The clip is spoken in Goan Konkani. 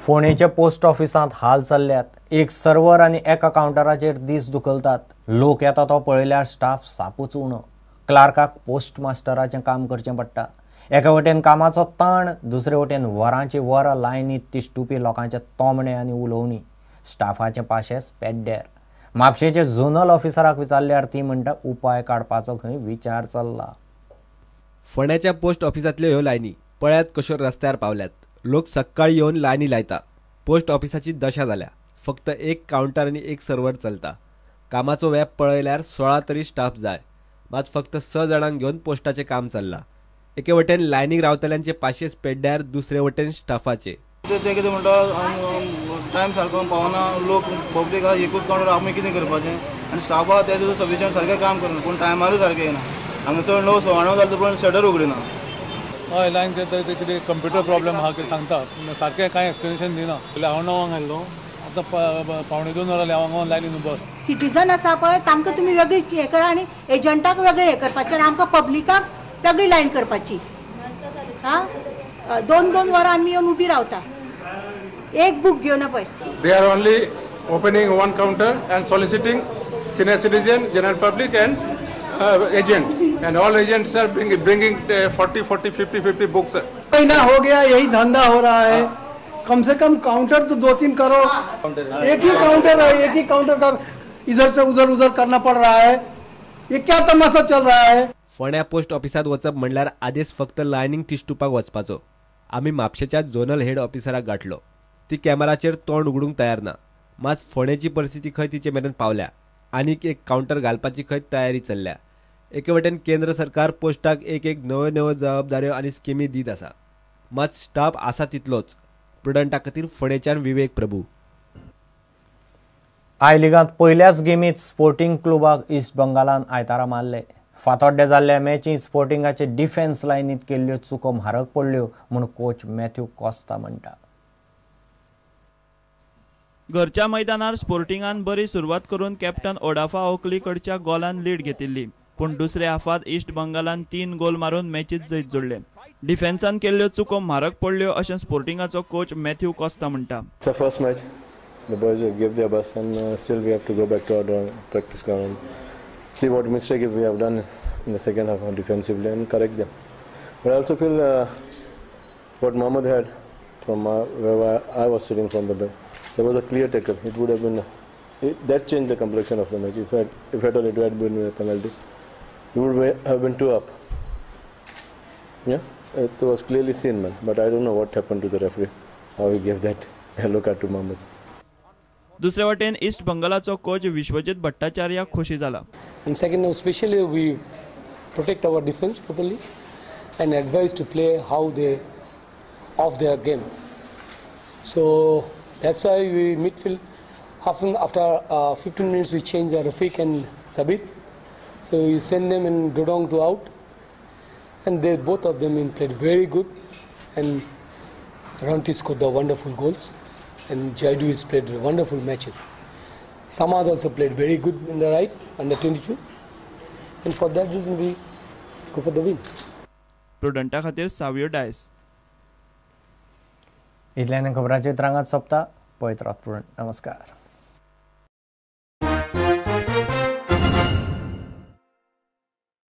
फोंडेच्या पोस्ट ऑफिसांत हाल चल्ल्यात. एक सर्वर आनी एका कावंटराचेर दीस दुखलतात. लोक येता तो पळयल्यार स्टाफ सापूच उणो. क्लार्काक पोस्ट मास्टराचें काम करचें पडटा. एका वटेन कामाचो ताण, दुसरे वटेन वरांची वरां लायनीत तिश्टुपी लोकांचे तोमणे आनी उलोवणी. स्टाफाचें पाशेस पेड्ड्यार. म्हापशेचे झोनल ऑफिसराक विचारल्यार ती म्हणटा उपाय काडपाचो खंय विचार चल्ला. फोंड्याच्या पोस्ट ऑफिसांतल्यो ह्यो लायनी पळयात कश्यो रस्त्यार पावल्यात. लोक सकाळी येवन लायनी लायता. पोस्ट ऑफिसाची दशा जाल्या. फक्त एक कावंटर आनी एक सर्वर चलता. कामाचो व्याप पळयल्यार 16 तरी स्टाफ जाय, मात फक्त 6 जाणांक घेवन पोस्टाचें काम चल्लां. एके वटेन लायनीक रावतल्यांचे पाशेस पेड्ड्यार, दुसरे वटेन स्टाफाचे. ते कितें म्हणटा टायम सारको पावना, लोक पब्लीक आहा, एकूच कावंटर आमी कितें करपाचें आनी स्टाफ आहा ते सफिशियंट सारकें काम करना, पूण टायमारूय सारकें येना. हांगासर 9 सव्वा 9 जालें पूण शटर उगडिना. हय, लायन ते कितें कंप्युटर प्रॉब्लम आहा कितें सांगता, सारकें कांय एक्सप्लेनेशन दिना. पयलीं हांव 9 आयल्लो, आतां 1:45 वरां जालीं हांव हांगा लायनीन उबो. सिटीजन आसा पळय तांकां तुमी वेगळी हें करा आनी एजंटाक वेगळें हें करपाचें आनी आमकां पब्लिकाक वेगळी लायन करपाची. आं, 2-2 वरां आमी येवन उबी रावता एक बूक घेवन पळय. They are only opening one counter and soliciting senior citizen, general public and agent, and all agents are bringing 40, 40, 50, 50 books. महीना हो गया यही धंधा हो रहा है. कम से कम काउंटर तो 2-3 करो. एक ही काउंटर है, एक ही काउंटर का इधर से उधर उधर करना पड़ रहा है. ये क्या तमाशा चल रहा है. फोंड्या पोस्ट ऑफिसांत वचप म्हणल्यार आदेश फक्त लायनीक तिश्टुपाक वचपाचो. आमी म्हापशेच्या झोनल हेड ऑफिसराक गाठलो. ती कॅमेराचेर तोंड उगडूंक तयार ना. मात फोंडेची परिस्थिती खंय तिचे मेरेन पावल्या. आनीक एक कावंटर घालपाची खंय तयारी चल्ल्या. एके वटेन केंद्र सरकार पोस्टाक एक एक नव्यो नव्यो जबाबदाऱ्यो आनी स्किमी दीत आसा, मात स्टाफ आसा तितलोच. प्रुडंटा खातीर फोंडेच्यान विवेक प्रभू. I लिगांत पयल्याच गेमींत स्पोर्टिंग क्लबाक इस्ट बंगालान आयतारा मारले. फातोड्डे जाल्ल्या मॅचींत स्पोर्टिंगाचे डिफेन्स लायनीत केल्ल्यो चुको म्हारग पडल्यो म्हूण कोच मॅथ्यू कॉस्ता म्हणटा. घरच्या मैदानार स्पोर्टिंगान बरी सुरवात करून कॅप्टन ओडाफा ओकली कडच्या गोलान लीड घेतिल्ली, पूण दुसऱ्या हाफांत इस्ट बंगालान 3 गोल मारून मॅचीत जैत जोडले. डिफेन्सान केल्ल्यो चुको म्हारग पडल्यो अशें स्पोर्टिंगाचो कोच मॅथ्यू कॉस्ता म्हणटा. It's a first match. The boys will give their best and still we have to go back to our practice ground and see what mistake we have done in the second half defensively and correct them. But I also feel what Mohammad had from where I was sitting from the bench, there was a clear tackle. It would have been that changed the complexion of the match. If at all it had been a penalty, it would have been 2 up. Yeah, it was clearly seen, man. But I don't know what happened to the referee, how he gave that yellow card to Mohammad. दुसरे वटेन ईस्ट बंगालाचो कोच विश्वजीत भट्टाचार्य खुशी जाला. And second, especially we protect our defense properly and advise to play how they off their game. So that's why we midfield after 15 minutes we change the Rafiq and Sabit. So we send them in Dodong to out, and they both of them in played very good, and Ranti scored the wonderful goals, and Jaidu has played wonderful matches. Samad also played very good in the right under 22, and for that reason we go for the win. प्रुडंटा खातीर सावियो डायस. इतल्यान खबरांचे रांगात सोंपता. पळयत रावत प्रुडंट. नमस्कार.